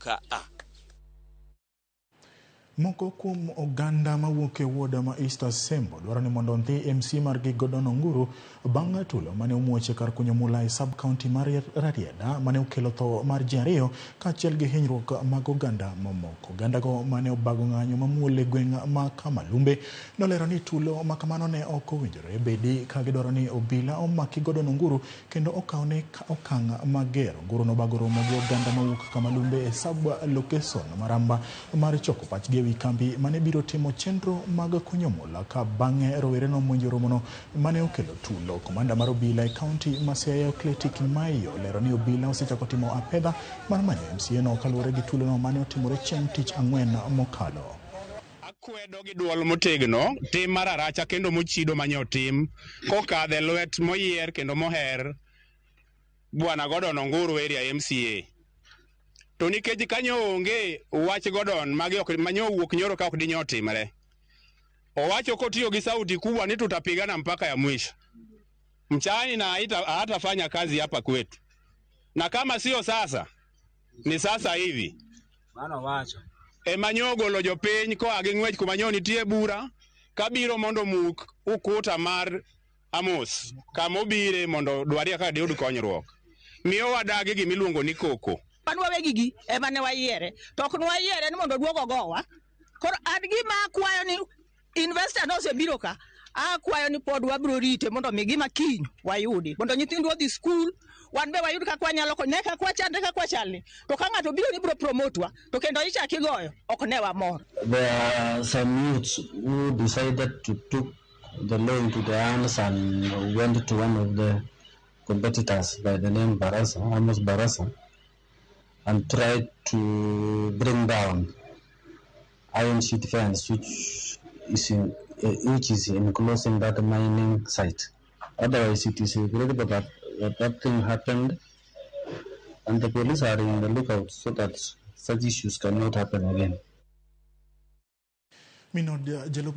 ka a. Moko kuom oganda mawuok e ward ma East Asembo dwaro ni mondo ondhi MC margi Gordon Onguru bang' tulo mane omuoch e kar kunyo mula e sub county mar Rarieda mane okelo tho mar ji ariyo kaachiel gi hinyruok mag oganda mamoko. Ogandago mane obago ng'anyo mamuol e gweng' ma Kamalumbe nolero ni tulo ma kamano ne ok owinjore bedi ka gidwaro ni obila omaki Gordon Onguru kendo okawne okang' mager. Onguru nobago romo gi oganda mawuok Kamalumbe e sub location maramba mar choko pachgi ewi kambi mane biro timo chenro mag kunyo mula ka bang'e rowere nomonjo romono mane okelo tulo. Komanda mar obila e kaunti ma Siaya Cleti Kimaiyo olero ni obila osechako timo apedha mar manyo MCA no kaluwore gi tulono mane otimore chieng' tich ang'wen mokalo. Akwedo gi duol motegno tim mar aracha kendo mochido manye otim kokadho e lwet moyier kendo moher Bwana Gordon Onguru area MCA. To nikech kanyo onge wach Gordon magi ok manyo owuok nyoro ka ok dinyo otimre. Owacho kotiyo gi sauti kubwa ni tutapigana mpaka ya mwisho. Mchina hatafanya kazi hapa kwetu, na kama sio sasa ni sasa hivi. Mano wacho. Ema nyo ogolo jopiny koa gi ng'wech kuma nyo nitie bura kabiro mondo omuk ukuta mar Amos kama obire mondo dwarie kaka diyud konyruok. Miyo wadagi gimiluongo ni koko. Wan wawegi gi ema ne wayiere to ok nwayiere ni mondo oduog ogowa. Koro an gima akwayo ni investor nosebiro ka, akwayo ni pod wabiro rite mondo mi gima kiny wayudi mondo nyithindwa odhi skul, wan be wayud kaka wanyalo ne kaka wachandre kaka wachalni. To ka ng'ato biro ni biro promote wa to kendo ichak igoyo ok ne wamor. There are some youths who decided to took the law into their hands and went to one of the competitors by the name Barasa, Amos Barasa, and tried to bring down iron sheet fence, which is enclosing that mining site. Otherwise, it is regrettable that thing happened, and the police are in the lookout so that such issues cannot happen again. Minod jalup